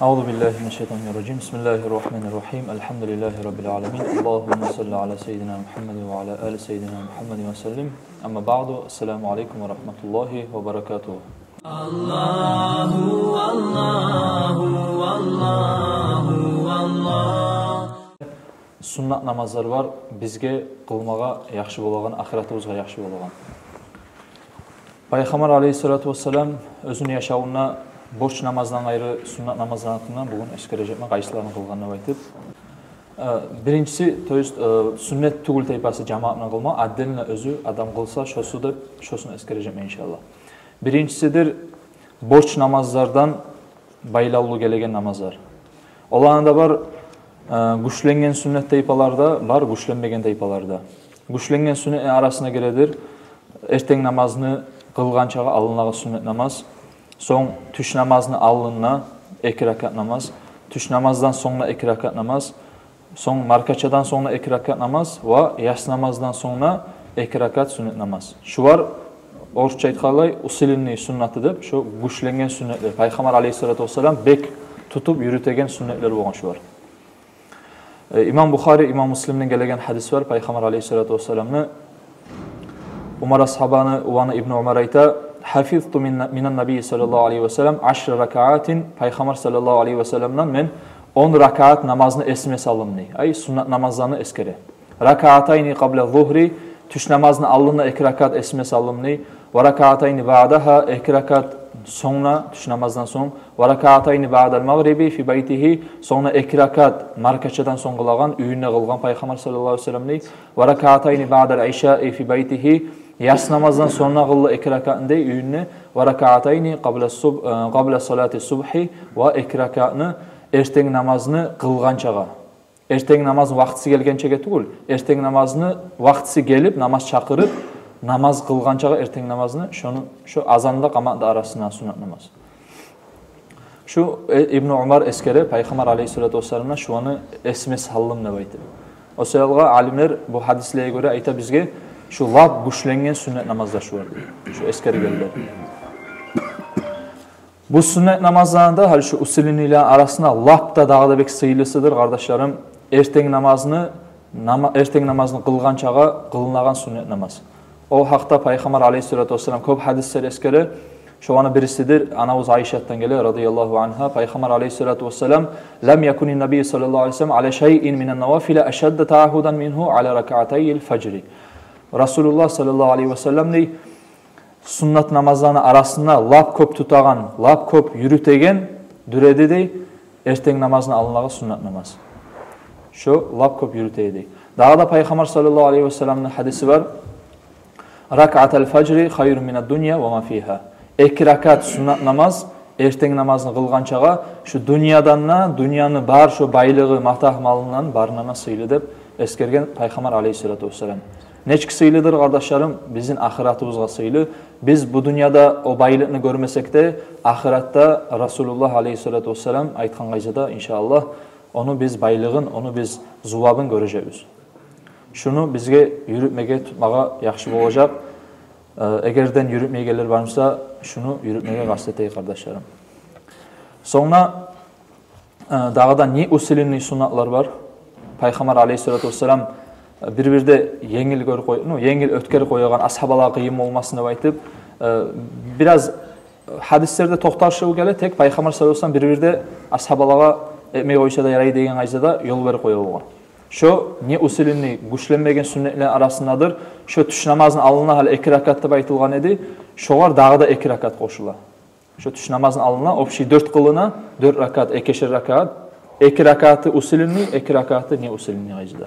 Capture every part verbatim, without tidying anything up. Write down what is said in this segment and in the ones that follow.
أعوذ بالله من الشيطان الرجيم. بسم الله الرحمن الرحيم. الحمد لله رب العالمين. اللهم صل على سيدنا محمد وعلى آل سيدنا محمد وسلم. أما بعد. السلام عليكم ورحمة الله وبركاته. Аллагьу, Аллагьу, Аллагьу, Аллагь. Суннат намазлар бар, бизге къылмагъа яхшы болагъан, ахыратыбызгъа яхшы болагъан. Пайхаммар алейгьиссалату вассалам оьзюню яшавунда борч намаздан къайры суннат намазланы гьакъындан бугюн эсгережекмен, къайсыларын къылгъан деп айтып. Э, биринчиси, то есть, э, суннат тюгюл тайпасы жамаат булан къылма, отдельно оьзю адам къылса, шосу деп, шосуну эсгережекмен, иншаллагь. Биринчисидир борч намазлардан байлавлу гелеген намазлар. Оланы да бар, э, гючленген суннат тайпалар да бар, гючленмеген тайпалар да. Гючленген суннатны арасына гиредир эртен намазны къылгъанчагъа алдындагъы суннат намаз, сонг тюш намазны алдында эки ракаат намаз, тюш намаздан сонг да эки ракаат намаз, сонг маркачадан сонг да эки ракаат намаз ва яс намаздан сонг да эки ракаат суннат намаз. Шулар, орусча айтгъанлай, усиленный суннаты деп, шо гючленген суннатлар. Пайхаммар алейгьиссалату вассалам бек тутуп юрютеген суннатлар болгъан шулар. Э, имам Бухари, имам Муслимден гелеген гьадис бар, Пайхаммар алейгьиссалату вассаламны, Умар асгьабаны уланы Ибну Умар айта: «Хафизту мин-, минан набий саллаллагьу алейгьи ва саллам ашра ракаатин». Пайхаммар саллаллагьу алейгьи ва салламдан мен он ракаат намазны эсиме салдым дей. Ай, суннат намазланы эсгере. «Ракаатайни къабла зугьри», тюш намазны алдында эки ракаат эсиме салдым дей. «Ва ракаатайни баъдагьа», эки ракаат сонг да, тюш намаздан сонг. «Ва ракаатайни баъдал магъриби фи байтигьи», сонг да эки ракаат маркачадан сонг къылагъан, уьюнде къылгъан Пайхаммар саллаллагьу алейгьи ва саллам дей. «Ва ракаатайни баъдал ишаи фи байтигьи», яс намаздан сонг да къылды эки ракаатны дей уьюнде. «Ва ракаатайни къабла суб-, э, къабла салати субгьи», ва эки ракаатны эртен намазны къылгъанчагъа. Эртен намазны вакътиси гелгенчеге тюгюл, эртен намазны вакътиси гелип, намаз чакъырып, намаз къылгъанчагъа эртен намазны, шону, шо азан да къамат да арасында суннат намаз. Шу, э, Ибну Умар эсгере, Пайхаммар алейгьиссалату вассаламдан шуланы эсиме салдым деп айтып. О саялгъа алимлер бу гьадислеге гёре айта бизге, шу лап гючленген суннат намазлар шулар дей. Шу эсгерилгенлер. Бу суннат намазланы да, гьали шу усиленныйланы арасында лап да дагъы да бек сыйлысыдыр, къардашларым, эртен намазны, нама-, эртен намазны къылгъанчагъа къылынагъан суннат намаз. О гьакъда Пайхаммар алейгьиссалату вассалам кёп гьадислер эсгере. Шоланы бирисидир, анабыз Айшатдан геле, радияллагьу ангьа, Пайхаммар алейгьиссалату вассалам: «Лам якунин набий саллаллагьу алейгьи ва саллам аля шайин минан навафили ашадда таагьудан мингьу аля ракаатайил фажри». Расулуллагь саллаллагьу алейгьи ва саллам дей, суннат намазланы арасында лап кёп тутагъан, лап кёп юрютеген дюр эди дей, эртен намазны алдындагъы суннат намаз. Шо лап кёп юрюте эди. Дагъы да Пайхаммар саллаллагьу алейгьи ва салламны гьадиси бар: «Ракаатал фажри хайрун минад дунья ва ма фигьа». Эки ракаат суннат намаз эртен намазны къылгъанчагъа шу дюньядан да, дюньяны бар шо байлыгъы, матагь малындан барындан да сыйлы деп эсгерген Пайхаммар алейгьиссалату вассалам. Нечик сыйлыдыр, къардашларым, бизин ахыратыбызгъа сыйлы. Биз бу дюньяда о байлыкъны гёрмесек де, ахыратда Расулуллагь алейгьиссалату вассалам айтгъан къайдада, иншааллагь, ону биз байлыгъын, ону биз зувабын гёрежекбиз. Шуну бизге юрютмеге, тутмагъа яхшы болажакъ. Э, эгерден юрютмейгенлер бар буса, шуну юрютмеге къаст этейик, къардашларым. Сонг да, э, дагъы да не усиленный суннатлар бар. Пайхаммар алейгьиссалату вассалам, э, бир-бирде енгил гёрюп къой-, ну, енгил оьтгерип къоягъан, асгьабалагъа къыйын болмасын деп айтып, э, бираз гьадислерде токъташыв геле, тек Пайхаммар саллаллагьу алейгьи ва саллам бир-бирде асгьабалагъа этмей къойса да ярай деген къайдада ёл берип къоя болгъан. Шо не усиленный, гючленмеген суннатланы арасындадыр. Шо тюш намазны алдында гьали эки ракаат деп айтылгъан эди. Шогъар дагъы да эки ракаат къошула. Шо тюш намазны алдында общий дёрт къылына, дёрт ракаат, экишер ракаат. Эки ракааты усиленный, эки ракааты не усиленный къайдада.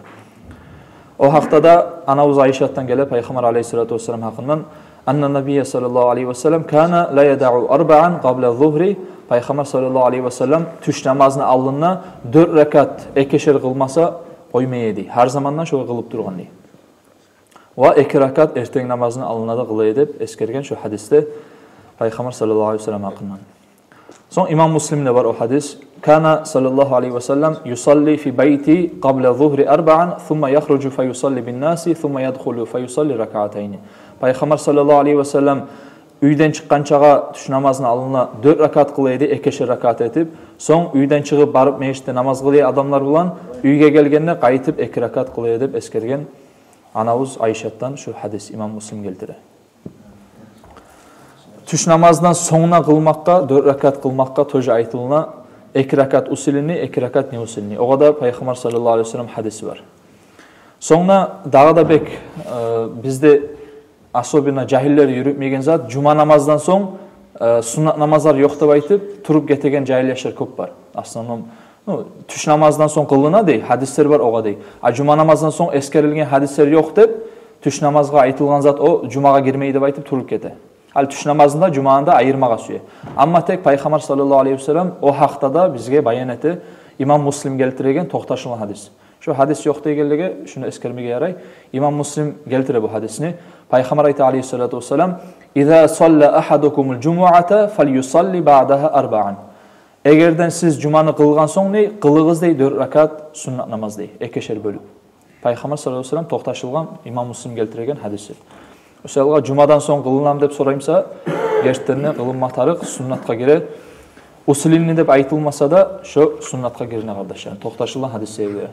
О гьакъда да анабыз Айшатдан геле, Пайхаммар алейгьиссалату вассалам гьакъындан: «Анна набийя саллаллагьу алейгьи ва саллам кана ла ядау арбаан къабла зугьри». Пайхаммар саллаллагьу алейгьи ва саллам тюш намазны алдында дёрт ракаат экишер къылмаса къоймай эди. Гьар заманда шолай къылып тургъан дей. Ва эки ракаат эртен намазны алдында да къыла эди деп эсгерген шо гьадисде Пайхаммар саллаллагьу алейгьи ва саллам гьакъындан. Сонг имам Муслимде бар о гьадис: «Кана саллаллагьу алейгьи ва саллам юсалли фи байти къабла зугьри арбаан, сумма яхруджу фа юсалли бин наси, сумма ядхулу фа юсалли ракаатайни». Пайхаммар саллаллагьу алейгьи ва саллам уьйден чыкъгъанчагъа тюш намазны алдына дёрт ракаат къыла эди, экешер ракаат этип. Сонг уьйден чыгъып барып межитде намаз къыла эди адамлар булан, уьйге гелгенде къайтып эки ракаат къыла эди деп эсгерген анабыз Айшатдан шу гьадис, имам Муслим гелтире. Тюш намаздан сонгуна къылмакъгъа, дёрт ракаат къылмакъгъа тоже айтылына, эки ракаат усилини, эки ракаат не усилини. Огъар да Пайхаммар саллаллагьу алайгьи ва саллам гьадиси бар. Сонг дагъы да бек, э, бизде особенно жагьиллер юрютмейген зат, жума намаздан сонг, э, суннат намазлар ёкъ деп айтып, туруп гетеген жагьил яшлар кёп бар. В основном, ну, тюш намаздан сонг къылына дей, гьадислер бар огъар дей. А жума намаздан сонг эсгерилген гьадислер ёкъ деп, тюш намазгъа айтылгъан зат о жумагъа гирмей деп айтып туруп гете. Ал тюш намазны да, жуманы да айырмагъа сюе. Амма тек Пайхаммар саллаллагьу алайгьи ва саллам о гьакъда да бизге баян эте, имам Муслим гелтиреген токъташылгъан гьадис. Шу гьадис ёкъ дегенлеге шуну эсгермеге ярай. Имам Муслим гелтире бу гьадисни. Пайхаммар айта алайгьиссалату вассалам: «Иза салла ахадукумул жумуата фальюсалли баъдагьа арбаан». Эгерден сиз жуманы къылгъан сонг дей, къылыгъыз дей дёрт ракаат суннат намаз дей, экешер бёлюп. Пайхаммар саллаллагьу алайгьи ва саллам токъташылгъан, имам Муслим гелтиреген гьадиси. О саялгъа жумадан сонг къылынамы деп сораймса, гертиден де къылынма тарыкъ, суннатгъа гире. Усилини деп айтылмаса да, шо суннатгъа гирине, къардашлар. Токъташылгъан гьадис себеби.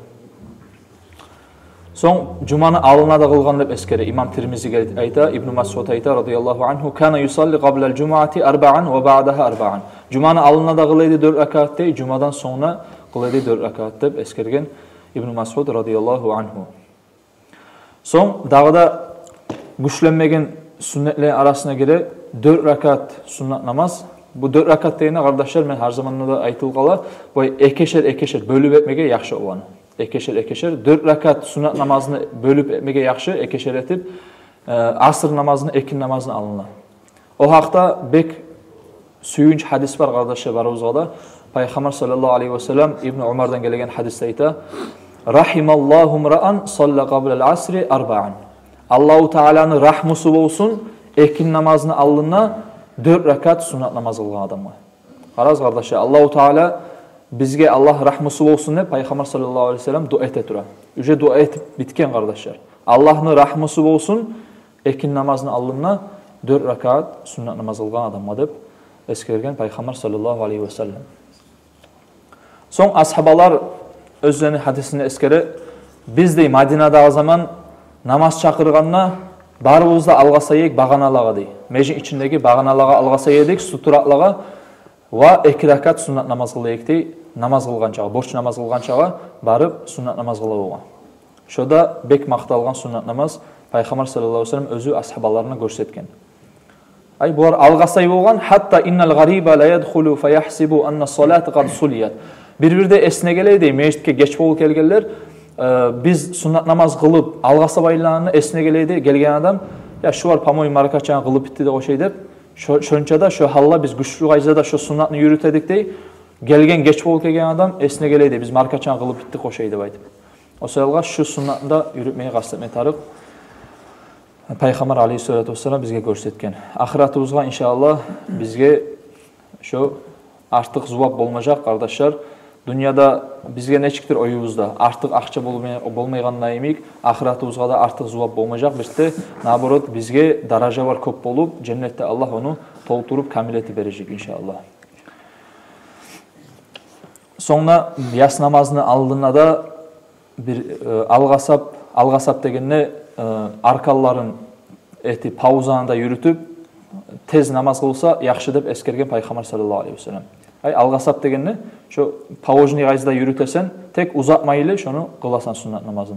Сонг жуманы алдына да къылгъан деп эсгере. Имам Тирмизи гел-, айта, Ибну Масъуд айта, радияллагьу ангьу: «Кана юсалли къаблал жумуати арбаан ва баъдагьа арбаан». Жуманы алдына да къыла эди дёрт ракаат дей, жумадан сонг да къыла эди дёрт ракаат деп эсгерген Ибну Масъуд, радияллагьу ангьу. Сонг дагъы да гючлемеген суннатланы арасына гире дёрт ракаат суннат намаз. Бу дёрт ракаат дегенде, къардашлар, мен гьар заманда да айтылып къала, бу экешер-экешер бёлюп этмеге яхшы оланы. Экешер-экешер, дёрт ракаат суннат намазны бёлюп этмеге яхшы, экешер этип, э, аср намазны, экинни намазны алдына. О гьакъда бек сююнч гьадис бар, къардашлар, барыбызгъа да. Пайхаммар саллаллагьу алайгьи ва саллам Ибну Умардан гелеген гьадисде айта: «Рахималлагьу мраан салла къаблал асри арбаан». Аллагьу Тааланы рагьмусу болсун экинни намазны алдына дёрт ракаат суннат намаз къылгъан адамгъа. Къарагъыз, къардашлар, Аллагьу Таала бизге, Аллагь рагьмусу болсун деп, Пайхаммар саллаллагьу алайгьи ва саллам дуа эте тура. Уже дуа этип битген, къардашлар. Аллагьны рагьмусу болсун, экинни намазны алдына дёрт ракаат суннат намаз къылгъан адамгъа деп эсгерген Пайхаммар саллаллагьу алайгьи ва саллам. Сонг асгьабалар оьзлени гьадисинде эсгере: «Биз, дей, Мадинадагъы заман намаз чакъыргъанда, барыбыз да алгъасай эдик багъаналагъа, дей. Межит ичиндеги багъаналагъа алгъасай эдик, стул-туракълагъа, ва эки ракаат суннат намаз къыла эдик, дей, намаз къылгъанчагъа, борч намаз къылгъанчагъа барып суннат намаз къыла болгъан». Шо да бек макъталгъан суннат намаз, Пайхаммар саллаллагьу алайгьи ва саллам оьзю асгьабаларына гёрсетген. Ай, булар алгъасай болгъан, «хатта иннал гъариба ла ядхулу фа яхсибу анна салата къад суллият». Бир-бирде эсине геле, дей, межитге геч болуп гелгенлер, э, биз суннат намаз къылып алгъасап айланагъанда, эсине геле, дей, гелген адам: «Я, шулар, по-моему, маркачаны къылып битди деп ошай», – деп. Шо-, шонча да, шо гьалда биз гючлю къайдада шо суннатны юрюте эдик, дей. Гелген, геч болуп гелген адам эсине геле, дей, биз маркачаны къылып битдик ошай деп айтып. О саялгъа шу суннатны да юрютмеге къаст этме тарыкъ. Пайхаммар алайгьиссалату вассалам бизге гёрсетген. Ахыратыбызгъа, иншааллагь, бизге шо артыкъ зувап болмажакъ, къардашлар. Дюньяда бизге нечикдир оюбузда артыкъ акъча болмай-, болмайгъанда йимик, ахыратыбызгъа да артыкъ зувап болмажакъ. Бизде, наоборот, бизге даражалар кёп болуп, женнетде Аллагь ону толтуруп, камил этип бережек, иншааллагь. Сонг да яс намазны алдында да бир, э, алгъасап, алгъасап дегенде, э, арканларын этип, паузаны да юрютюп, тез намаз къылса яхшы деп эсгерген Пайхаммар саллаллагьу алайгьи ва саллам. Ай, алгъасап дегенде, шо паузну къайдада юрютесен, тек узатмайлы шону къыласан суннат намазны.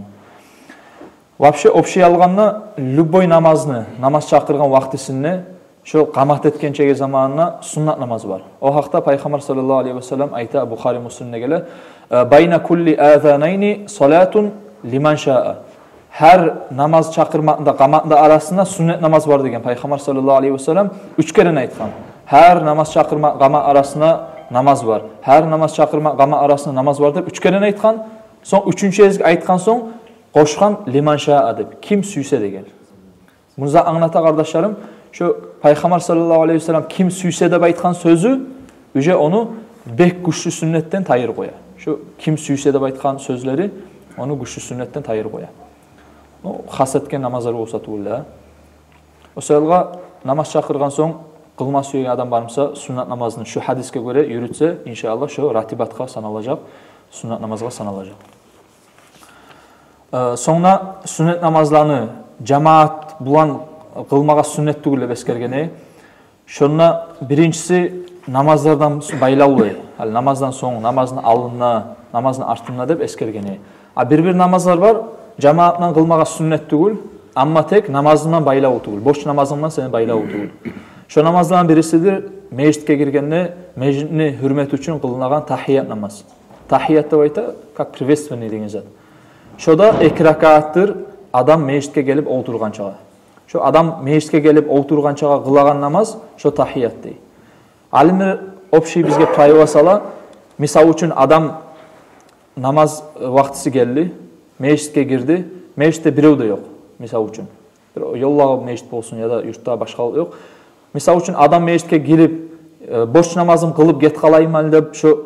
Вообще, общий алгъанда, любой намазны, намаз чакъыргъан вакътисинде, шо къамат этгенчеге заманына суннат намаз бар. О гьакъда Пайхаммар саллаллагьу алайгьи ва саллам айта, Бухари, Муслимде геле: «Э, байна кулли азанайни салатун лиман шаа». Гьар намаз чакъырмакъны да къаматны да арасында суннат намаз бар деген Пайхаммар саллаллагьу алайгьи ва саллам уьч керен айтгъан. Гьар намаз чакъырмакъ, къамат арасында намаз бар. Гьар намаз чакъырмакъ, къамат арасында намаз бар деп уьч керен айтгъан. Сонг уьчюнчю гезик айтгъан сонг къошгъан: «Лиман шаа» деп, ким сюйсе деген. Муну англата, къардашларым, шо Пайхаммар саллаллагьу алайгьи ва саллам «ким сюйсе» деп айтгъан сёзю уже ону бек гючлю суннатдан тайдырып къоя. Шо «ким сюйсе» деп айтгъан сёзлери ону гючлю суннатдан тайдырып къоя. Ну, хас этген намазлар болса тюгюл де. О саялгъа намаз чакъыргъан сонг, къылма сюеген адам бар буса, суннат намазны шу гьадисге гёре юрютсе, иншааллагь, шо ратибатгъа саналажакъ, суннат намазгъа саналажакъ. Э, сонг да суннат намазланы жамаат булан къылмагъа суннат тюгюл деп эсгерген эди. Шонда биринчиси намазлардан байлавлу. Гьали намаздан сонг, намазны алдында, намазны артында деп эсгерген эди. А бир-бир намазлар бар, жамаат булан къылмагъа суннат тюгюл, амма тек намазынг булан байлавлу тюгюл, борч намазынг булан сени байлавлу тюгюл. Шо намазланы бирисидир межитге гиргенде межитни гьюрмети учун къылынагъан тагьият намаз. Тагьият деп айта, как приветственный деген зат. Шо да эки ракаатдыр адам межитге гелип олтургъанчагъа. Шо адам межитге гелип олтургъанчагъа къылагъан намаз, шо тагьият дей. Алимлер общий бизге правила сала, мисал учун, адам намаз вакътиси гелди, межитге гирди, межитде бирев де ёкъ, мисал учун. Бир ёлдагъы межит болсун яда юртда башгъа ёкъ. Мисал учун, адам межитге гирип, э, борч намазын къылып гетип къалайым гьали деп, шо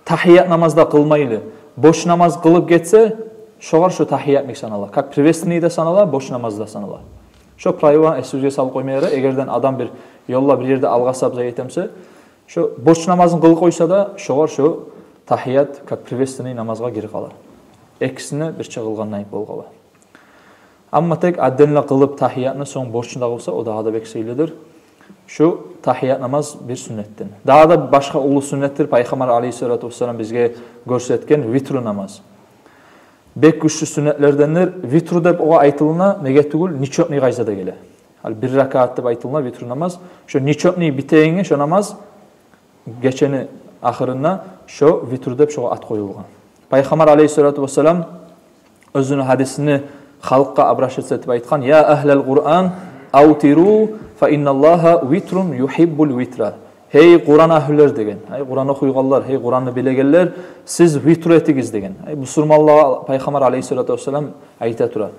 тагьият намаз да къылмайлы, борч намаз къылып гетсе, шогъар шо тагьият йимик санала. Как приветственный де санала, борч намаз да санала. Шо правиланы эсибизге салып къойма ярай. Эгерден адам бир ёлда бир ерде алгъасап зат этемсе, шо борч намазын къылып къойса да, шогъар шо тагьият как приветственный намазгъа гирип къала. Экисин де бирче къылгъан йимик болуп къала. Амма тек отдельно къылып тагьиятны, сонг борчну да къылса, о дагъы да бек сыйлыдыр. Шу тагьият намаз бир суннатдан. Дагъы да башгъа уллу суннатдыр Пайхаммар алейгьиссалату вассалам бизге гёрсетген витру намаз. Бек гючлю суннатлардандыр. Витру деп огъар айтылына, неге тюгюл, нечётный къайдада геле. Гьали бир ракаат деп айтылына витру намаз. Шо нечётный битегенге шо намаз, гечени ахырында, шо витру деп шогъар ат къоюлгъан. Пайхаммар алейгьиссалату вассалам оьзюню гьадисинде халкъгъа обращаться этип айтгъан: «Я агьлал Къуран, аутиру, фа инналлагьа витрун югьиббул витра». «Гьей Къуран агьлюлер, – деген, – гьей Къуран охуйгъанлар, гьей Къуранны билегенлер, сиз витру этигиз», – деген. Гьей бусурманлагъа Пайхаммар алейгьиссалату вассалам айта тура.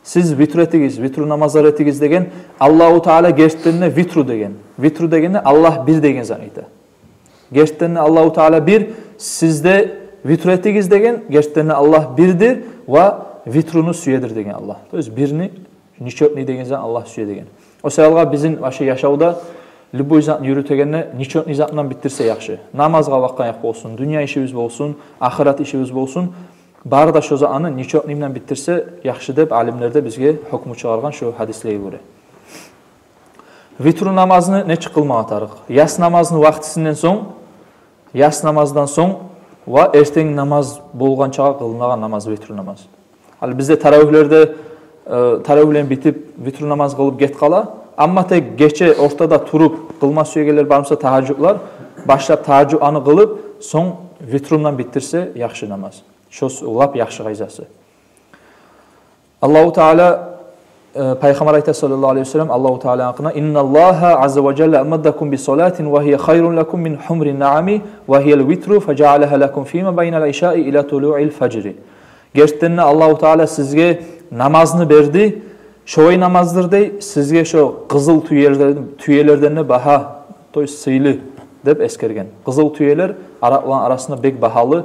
«Сиз витру этигиз, витру намазлар этигиз», – деген. Аллагьу Таала гертиден де витру деген. Витру дегенде Аллагь бир деген зат айта. Гертиден де Аллагьу Таала бир, сиз де витру этигиз деген, гертиден де Аллагь бирдир ва витруну сюедир деген Аллагь. То есть бирни, нечётный деген зат Аллагь сюе деген. О саялгъа бизин вообще яшавда любой затны юрютегенде нечётный затдан битдирсе яхшы. Намазгъа бакъгъан якъ болсун, дюнья ишибиз болсун, ахырат ишибиз болсун, бары да шо затны нечётныйдан битдирсе яхшы деп алимлер де бизге гьукму чыгъаргъан шу гьадислеге гёре. Витру намазны нечик къылмагъа тарыкъ? Яс намазны вакътисинден сонг, яс намаздан сонг ва эртен намаз болгъанчагъа къылынагъан намаз витру намаз. Гьали бизде таравигьлерде, э, таравигьлени битип, витру намаз къылып гетип къала. Амма тек гече ортада туруп къылма сюегенлер бар буса, тагьажжудлар, башлап тагьажжуд аны къылып, сонг витрундан битдирсе яхшы намаз. Шо с-, лап яхшы къайдасы. Аллагьу Таала, э, Пайхаммар айта, саллаллагьу алейгьи ва саллам, Аллагьу Тааланы гьакъында: «Инналлагьа азза ва жалла амаддакум би салатин ва гьия хайрун лакум мин гьумрин наами ва гьиял витру фажаалагьа лакум фима байнал ишаи ила тулуил фажри». Гертиден де Аллагьу Таала сизге намазны берди, шолай намаздыр дей, сизге шо къызыл тюелерден, тюелерден де багьа, то есть сыйлы деп эсгерген. Къызыл тюелер арапланы арасында бек багьалы,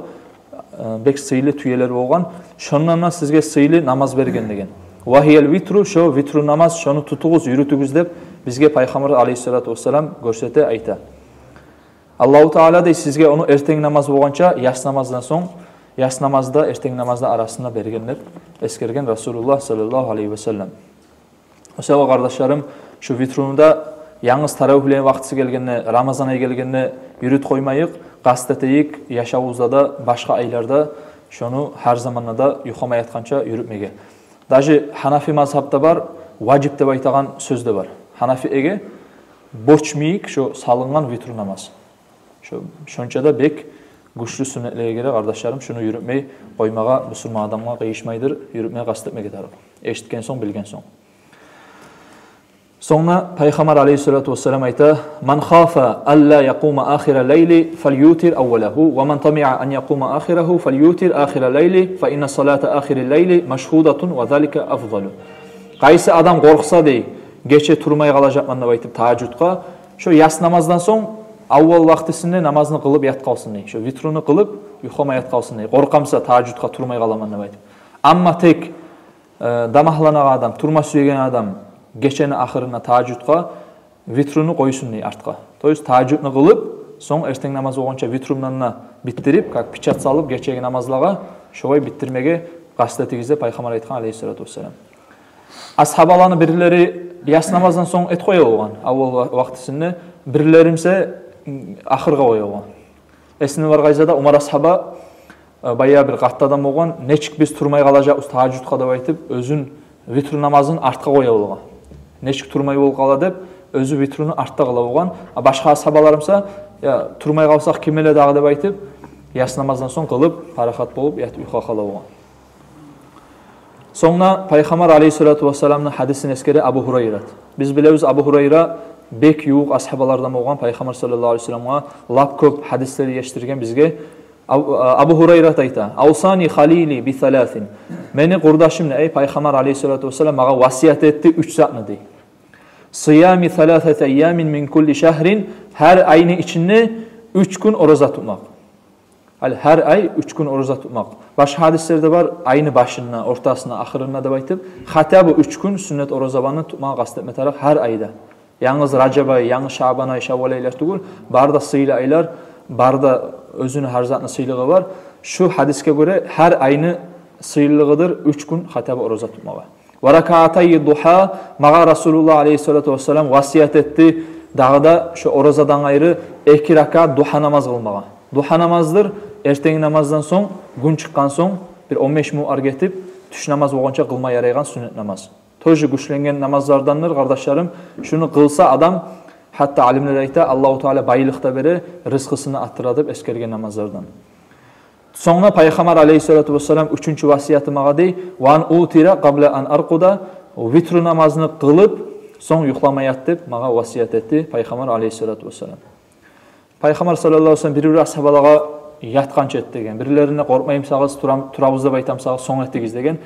э, бек сыйлы тюелер болгъан. Шондан да сизге сыйлы намаз берген деген. «Ва гьиял витру», шо витру намаз, шону тутугъуз, юрютюгюз деп бизге Пайхаммар алейгьиссалату вассалам гёрсете, айта. Аллагьу Таала дей сизге ону эртен намаз болгъанча, яс намаздан сонг, яс намазда, эртен намазда арасында берген деп эсгерген Расулуллагь, саллаллагьу алейгьи ва саллам. О саялгъа, къардашларым, шу витруну да янгыз таравигьлени вакътиси гелгенде, Рамазан ай гелгенде юрютюп къоймайыкъ, къаст этейик яшавубузда да, башгъа айларда, шону гьар заманда да юхлама ятгъанча юрютмеге. Даже гьанафи мазгьабда бар, важип деп айтагъан сёз де бар. Гьанафилеге борч йимик шо салынгъан витру намаз. Шо, шонча да бек гючлю суннатлеге гире, къардашларым, шуну юрютмей къоймагъа бусурман адамгъа къыйышмайдыр, юрютмеге къаст этмеге тарыкъ. Эшитген сонг, билген сонг. Сонг да Пайхаммар алейгьиссалату вассалам айта: «Ман хафа алла якъума ахирал лайли фальютир аввалагьу, ва ман тамиа ан якъума ахирагьу фальютир ахирал лайли, фа инна салата ахирил лайли машгьудатун ва залика афзалу». Къайсы адам къоркъса дей, гече турмай къалажакъман деп айтып тагьажжудгъа, шо яс намаздан сонг аввал вакътисинде намазны къылып ятып къалсын дей. Шо витруну къылып, юхлама ятып къалсын дей. Къоркъа буса тагьажжудгъа турмай къаламан деп айтып. Амма тек, э, дамахланагъан адам, турма сюеген адам гечени ахырына тагьажжудгъа витруну къойсун дей артгъа. То есть тагьажжудну къылып, сонг эртен намаз болгъанча витру булан да битдирип, как печать салып гечеги намазлагъа, шолай битдирмеге къаст этигиз деп Пайхаммар айтгъан, алейгьиссалату вассалам. Асгьабаланы бирлери яс намаздан сонг этип къоя болгъан, аввал ва-, вакътисинде, бирлери буса, м, ахыргъа къоя болгъан. Эсине баргъан заманда Умар асгьаба, э, баягъы бир къатты адам болгъан, нечик биз турмай къалажакъбыз тагьажжудгъа деп айтып, оьзюн витру намазын артгъа къоя болгъан. Нечик турмай болуп къала деп, оьзю витруну артда къыла болгъан. А башгъа асгьабалар буса, я, турмай къалсакъ ким биле дагъы деп айтып, яс намаздан сонг къылып, парахат болуп, ятып юхлап къала болгъан. Сонг да Пайхаммар алейгьиссалату вассаламны гьадисин эсгере Абу Гьурайрат. Биз билебиз, Абу Гьурайра бек ювукъ асгьабалардан болгъан, Пайхаммар саллаллагьу алейгьи ва салламгъа лап кёп гьадислер етишдирген бизге. Абу, Абу Гьурайрат айта: «Авсани халили би саласин». Мени къурдашым, эй, Пайхаммар алейгьиссалату вассалам магъа васият этди уьч затны дей. «Сиями саласати айямин мин кулли шагьрин», гьар айны ичинде уьч гюн ораза тутмакъ. Ал, гьар ай уьч гюн ораза тутмакъ. Башгъа гьадислерде бар, айны башында, ортасында, ахырында деп айтып, хотя бы уьч гюн сюннет оразаланы тутмагъа къаст этме тарыкъ гьар айда. Янгыз Ражаб ай, янгыз Шаъбан ай, Шаввал айлар тюгюл, бары да сыйлы айлар, бары да оьзюню гьар затны сыйлылыгъы бар. Шу гьадисге гёре гьар айны сыйлылыгъыдыр уьч гюн хотя бы ораза тутмагъа. «Ва ракаатайи дугьа», магъа Расулуллагь алейгьиссалату вассалам васият этди, дагъы да шо оразадан къайры эки ракаат дугьа намаз къылмагъа. Дугьа намаздыр, эртенги намаздан сонг, гюн чыкъгъан сонг, бир он беш минут арив гетип, тюш намаз болгъанча къылма ярайгъан сюннет намаз. Тоже гючленген намазлардандыр, къардашларым. Шуну къылса адам, гьатта алимлер айта, Аллагьу Таала байлыкъ да бере, рызкъысын да артдыра деп эсгерген намазлардан. Сонг да Пайхаммар алейгьиссалату вассалам уьчюнчю васияты магъа дей: «Ва ан утира къабла ан аркъуда», витру намазны къылып, сонг юхлама ят деп магъа васият этди Пайхаммар алейгьиссалату вассалам. Пайхаммар саллаллагьу алейгьи ва саллам бир-бир асгьабалагъа ятгъанча эт деген, бирлерине къоркъмаймысагъыз, турам-, турабыз деп айтамысагъыз, сонг этигиз деген.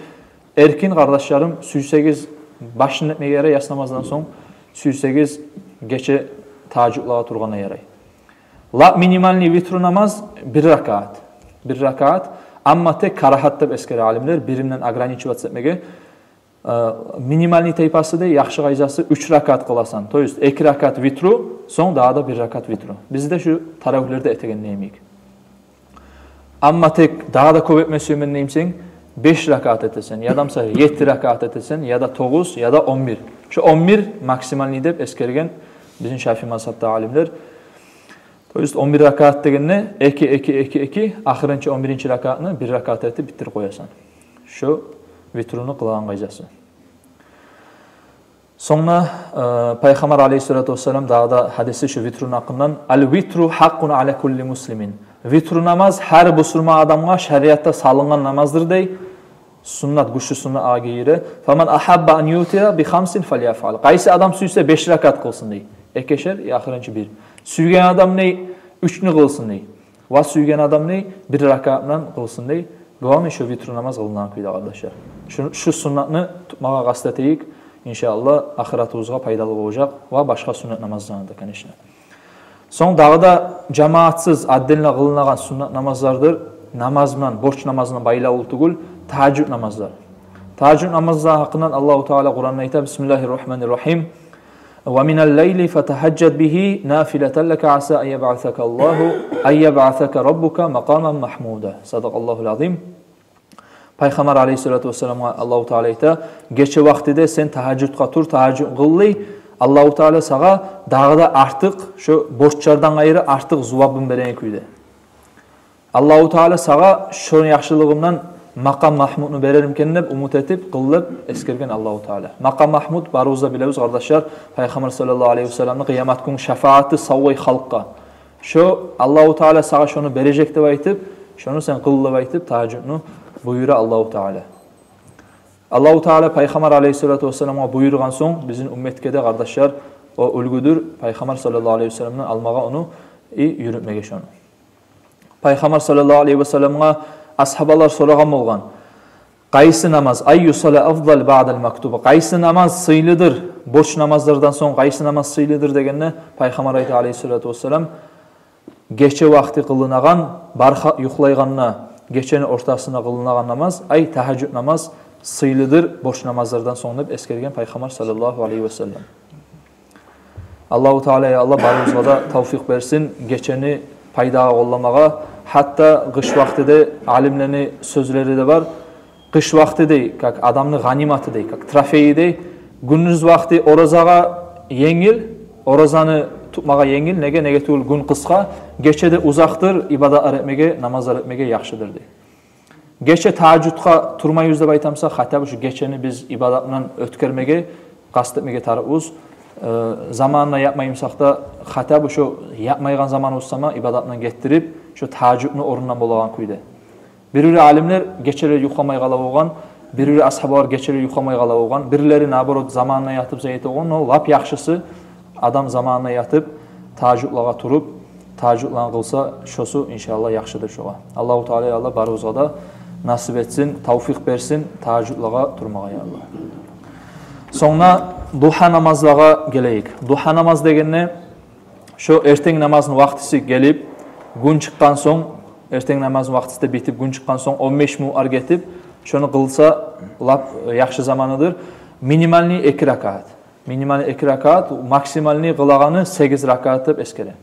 Эркин, къардашларым, сюйсегиз башын этмеге ярай яс намаздан сонг, сюйсегиз гече тагьажжудлагъа тургъанда ярай. Лап минимальный витру намаз бир ракаат. Бир ракаат, амма тек карагьат деп эсгере алимлер, бири булан ограничиваться этмеге. Э, минимальный тайпасы да, яхшы къайдасы, уьч ракаат къыласан. То есть эки ракаат витру, сонг дагъы да бир ракаат витру. Бизде шу таравигьлерде этеген йимик. Амма тек дагъы да кёп этме сюемен деймисен, беш ракаат этесен, яда буса етти ракаат этесен, яда тогъуз, яда он бир. Шо он бир максимальный деп эсгерген бизин Шафии мазгьабда алимлер. То есть он бир ракаат дегенде эки, эки, эки, эки, ахырынчы он биринчи ракаатны бир ракаат этип битдирип къоясан. Шо витруну къылагъан къайдасы. Сонг да, э, Пайхаммар алейгьиссалату вассалам дагъы да гьадиси шу витруну гьакъындан: «Ал витру гьакъкъун аля кулли муслимин». Витру намаз гьар бусурман адамгъа шариатда салынгъан намаздыр дей. Суннат, гючлю суннат агъа гире. «Фаман агьабба ан ютира би хамсин фальяфъал». Къайсы адам сюйсе беш ракаат къылсын дей. Экешер, я ахырынчы бир. Сюйген адам дей уьчню къылсын дей. Ва сюйген адам дей бир ракаат булан къылсын дей. Главный шо витру намаз къылынагъан кюйде, къардашлар. Шу, шу суннатны тутмагъа къаст этейик. Иншааллагь, ахыратыбызгъа пайдалы болажакъ ва башгъа суннат намазланы да, конечно. Сонг дагъы да жамаатсыз, отдельно къылынагъан суннат намазлардыр. Намаз булан, борч намаз булан байлавлу тюгюл, тагьажжуд намазлар. Тагьажжуд намазлар гьакъындан Аллагьу Таала Къуранда айта: «Бисмиллагьи ррагьмани ррагьим. Ва минал лайли фатагьажжад бигьи нафилатан лака аса ан ябъасака Аллагьу, ан ябъасака раббука макъаман магьмуда». Садакъаллагьул азим. Пайхаммар алейгьиссалату вассаламгъа Аллагьу Таала айта: «Гече вакътиде сен тагьажжудгъа тур, тагьажжуд къыл дей. Аллагьу Таала сагъа дагъы да артыкъ, шо борчлардан къайры артыкъ зувабын береген кюйде. Аллагьу Таала сагъа шо яхшылыгъымдан макъам магьмудну берермикен», – деп умут этип къыл деп эсгерген Аллагьу Таала. Макъам магьмуд, барыбыз да билебиз, къардашлар, Пайхаммар саллаллагьу алейгьи ва салламны къыямат гюн шафааты савлай халкъгъа. Шо Аллагьу Таала сагъа шону бережек деп айтып, шону сен къыл деп айтып, тагьажжудну буюра Аллагьу Таала. Аллагьу Таала Пайхаммар алейгьиссалату вассаламгъа буюргъан сонг, бизин умметге де, къардашлар, о уьлгюдюр, Пайхаммар саллаллагьу алейгьи ва салламдан алмагъа ону и юрютмеге шону. Пайхаммар саллаллагьу алейгьи ва салламгъа асгьабалар сорагъан болгъан: «Къайсы намаз, айю сала афдал баъдал мактуба? Къайсы намаз сыйлыдыр? Борч намазлардан сонг къайсы намаз сыйлыдыр?» – дегенде, Пайхаммар айта алейгьиссалату вассалам: «Гече вакъти къылынагъан, барха юхлайгъанда, гечени ортасында къылынагъан намаз, ай, тагьажжуд намаз сыйлыдыр борч намазлардан сонг», – деп эсгерген Пайхаммар саллаллагьу алейгьи ва саллам. Аллагьу Таала, я Аллагь, барыбызгъа да тавфикъ берсин гечени пайдагъа къолламагъа. Гьатта къыш вакътиде, алимлени сёзлери де бар, къыш вакъти дей, как адамны гъаниматы дей, как трофейи дей. Гюндюз вакъти оразагъа енгил, оразаны тутмагъа енгил, неге, неге тюгюл гюн къысгъа, гечеде узакъдыр, ибадатлар этмеге, намазлар этмеге яхшыдыр дей. Гече тагьажжудгъа турмайбыз деп айтамса, хотя бы шу гечени биз ибадат булан оьтгермеге къаст этмеге тарыкъбыз. Э, заманында япмаймысакъ да, хотя бы шу япмайгъан заманыбыз сама ибадат булан гетдирип, шу тагьажжудну орнундан болагъан кюйде. Бир-бир алимлер гечелер юхламай къала болгъан, бир-бир асгьабалар гечелер юхламай къала болгъан, бирлери, наоборот, заманында ятып зат эте болгъан. Но лап яхшысы, адам заманында ятып, тагьажжудлагъа туруп, тагьажжудланы къылса, шосу, иншааллагь, яхшыдыр шогъар. Аллагьу Таала, я Аллагь, барыбызгъа да насип этсин, тавфикъ берсин тагьажжудлагъа турмагъа, я Аллагь. Сонг да дугьа намазлагъа гелейик. Дугьа намаз дегенде, шо эртен намазны вакътиси гелип, гюн чыкъгъан сонг, эртен намазны вакътиси де битип, гюн чыкъгъан сонг, он беш минутлар гетип, шону къылса, лап яхшы заманыдыр. Минимальный эки ракаат. Минимальный эки ракаат, максимальный къылагъаны сегиз ракаат деп эсгере.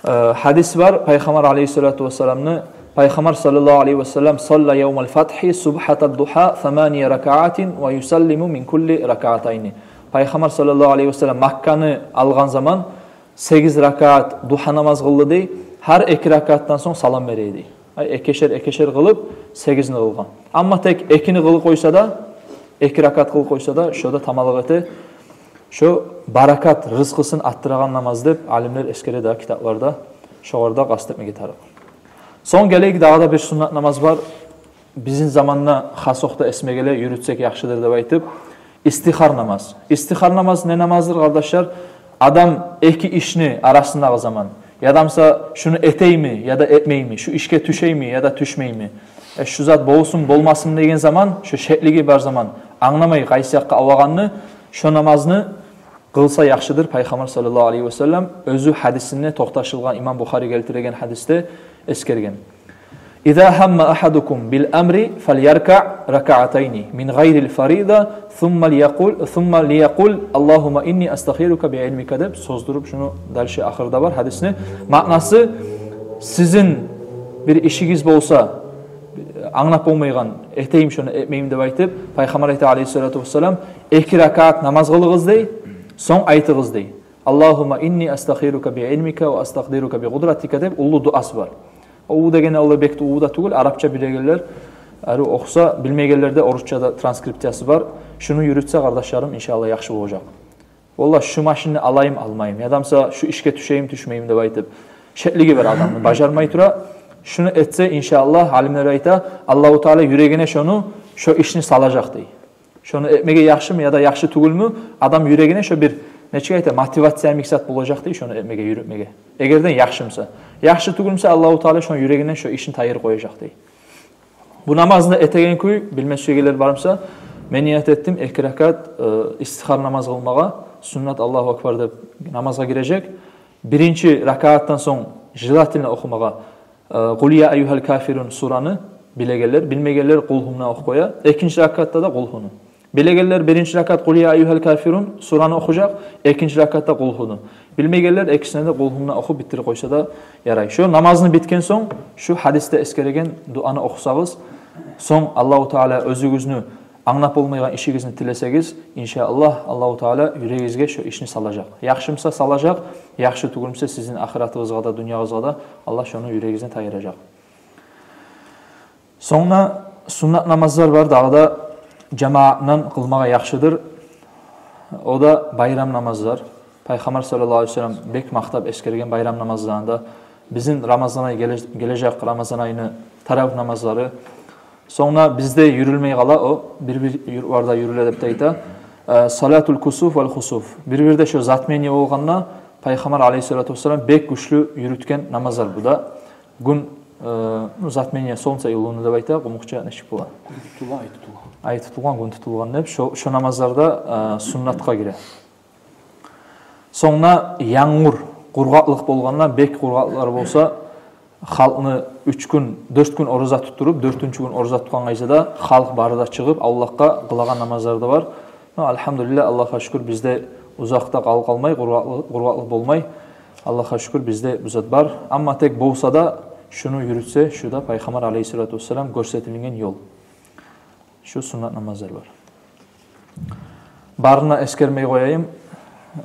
Э, гьадис бар, Пайхаммар алейгьиссалату вассаламны, Пайхаммар саллаллагьу алейгьи вассалам: «Салла явмал фатхи субхатад дугьа самания ракаатин ва юсаллиму мин кулли ракаатайни». Пайхаммар саллаллагьу алейгьи вассалам Макканы алгъан заман сегиз ракаат дугьа намаз къылды дей, гьар эки ракаатдан сонг салам бере дей. Ай, экешер, экешер къылып, сегизни къылгъан. Амма тек экини къылып къойса да, эки ракаат къылып къойса да, шо да тамалыкъ эте. Шо баракат, рызкъысын артдырагъан намаз деп алимлер эсгере дагъы китапларда, шогъар да къаст этмеге тарыкъ. Сонг гелейик, дагъы да бир суннат намаз бар. Бизин заманда хас окъда эсиме геле, юрютсек яхшыдыр деп айтып, истихар намаз. Истихар намаз не намаздыр, къардашлар? Адам эки ишни арасындагъы заман. Ядамса шуну этейми, яда этмейми, шу ишге тюшейми, яда тюшмейми, э, шу зат болсун, болмасын деген заман, шо шеклиги бар заман, англамай къайсы якъгъа авагъанны, шо намазны къылса яхшыдыр. Пайхаммар саллаллагьу алейгьи вассалам оьзю гьадисинде токъташылгъан, имам Бухари гелтиреген гьадисде эсгерген: «Иза гьамма агьадукум бил амри фальяркаъ ракаатайни мин гъайрил фарида, сумма лиякъул, сумма лиякъул: Аллагьумма инни астагъфирука би илмика», — деп сёздюрюп, шуну дальше ахырда бар гьадисни маънасы. Сизин бир ишигиз болса, англап болмайгъан, этейим шону, этмейим деп айтып, Пайхаммар айта алейгьиссалату вассалам: «Эки ракаат намаз къылыгъыз, — дей, — сонг айтыгъыз, — дей, — Аллагьумма инни астагъфирука би илмика ва астакъдирука би къудратика», — деп уллу дуасы бар. О дегени олай бек де уллу да тюгюл, арапча билегенлер, ари охуса, билмейгенлер де орусча да транскрипциясы бар. Шуну юрютсе, къардашларым, иншааллагь, яхшы болажакъ. Валлагь, шу машинни алайым, алмайым, ядамса шу ишге тюшейим, тюшмейим деп айтып, шеклиги бар адамны, бажармай тура. Шуну этсе, иншааллагь, алимлер айта, Аллагьу Таала юрегине шону, шо ишни салажакъ, дей. Шону этмеге яхшымы яда яхшы тюгюлмю, адам юрегине шо бир, нечик айта, мотивация йимик зат болажакъ, дей, шону этмеге, юрютмеге. Эгерден яхшымса. Яхшы тюгюлмюсе, Аллагьу Таала шону юрегинден шо ишни тайдырып къояжакъ, дей. Бу намазны этеген кюй, билме сюегенлер бармса, мен ният этдим эки ракаат, э, истихар намаз къылмагъа, суннат, Аллагьу акбар деп намазгъа гирежек. Биринчи ракаатдан сонг желательно охумагъа, э, «Къул я айюгьал кафирун» сураны, билегенлер, билмейгенлер «Къулгьу»дан охуп къоя. Экинчи ракаатда да «Къулгьу»ну. Билегенлер биринчи ракаат «Къул я айюгьал кафирун» сураны охужакъ, экинчи ракаатда «Къулгьу»ну. Билмейгенлер экисин де «Къулгьу»дан охуп битдирип къойса да ярай. Шо намазны битген сонг, шу гьадисде эсгереген дуаны охусагъыз, сонг Аллагьу Таала оьзюгюзню англап болмайгъан ишигизни тилесегиз, иншааллагь, Аллагьу Таала юрегигизге шо ишни салажакъ. Яхшымса салажакъ, яхшы тюгюлмюсе, сизин ахыратыгъызгъа да, дюньягъызгъа да Аллагь шону юрегигизден тайдыражакъ. Сонг да суннат намазлар бар дагъы да, жамаатдан къылмагъа яхшыдыр. О да байрам намазлар. Пайхаммар саллаллагьу алайгьи ва саллам бек макътап эсгерген байрам намазланы да. Бизин Рамазан ай геле-, гележек Рамазан айны таравигь намазлары. Сонг да бизде юрюлмей къала о, бир-бир юртларда юрюле деп де айта. Э, салатул кусуф вал хусуф. Бир-бирде шо затмение болгъанда, Пайхаммар алайгьиссалату вассалам бек гючлю юрютген намазлар бу да. Гюн, э, ну, затмение солнца и луны деп айта, къумукъча нечик бола? Гюн тутулгъан, ай тутулгъан. Ай тутулгъан, гюн тутулгъан деп, шо, шо намазлар да, э, суннатгъа гире. Сонг да янгур, къургъакълыкъ болгъанда, бек къургъакълыкълар болса, халкъны уьч гюн, дёрт гюн ораза тутдуруп, дёртюнчю гюн ораза тутгъан къайсы да халкъ бары да чыгъып, авлакъгъа къылагъан намазлар да бар. Но, альгьамдулиллагь, Аллагьгъа шюкюр, бизде Узакъда къал-, къалмай, къургъакълы-, къургъакълыкъ болмай. Аллагьгъа шюкюр, бизде бу зат бар. Амма тек болса да, шуну юрютсе, шу да Пайхаммар алейгьиссалату вассалам гёрсетилинген ёл. Шу суннат намазлар бар. Барына эсгермей къояйым,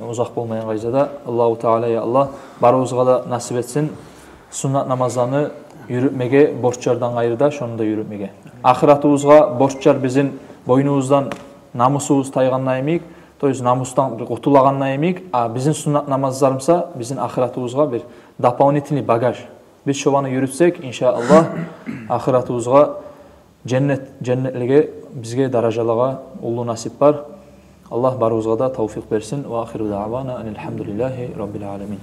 узакъ болмайгъан къайдада. Аллагьу Таала, я Аллагь, барыбызгъа да насип этсин суннат намазланы юрютмеге, борчлардан къайры да, шону да юрютмеге. Ахыратыбызгъа борчлар бизин бойнубуздан намусубуз тайгъанда йимик, то есть намусдан бир къутулагъанда йимик, а бизин суннат намазларыбыз буса бизин ахыратыбызгъа бир дополнительный багаж. Биз шоланы юрютсек, иншааллагь, ахыратыбызгъа женнет, женнетлеге, бизге даражалагъа уллу насип бар. Аллагь барыбызгъа да тавфикъ берсин. Ва ахиру даъвана анил гьамдулиллагьи раббил аламин.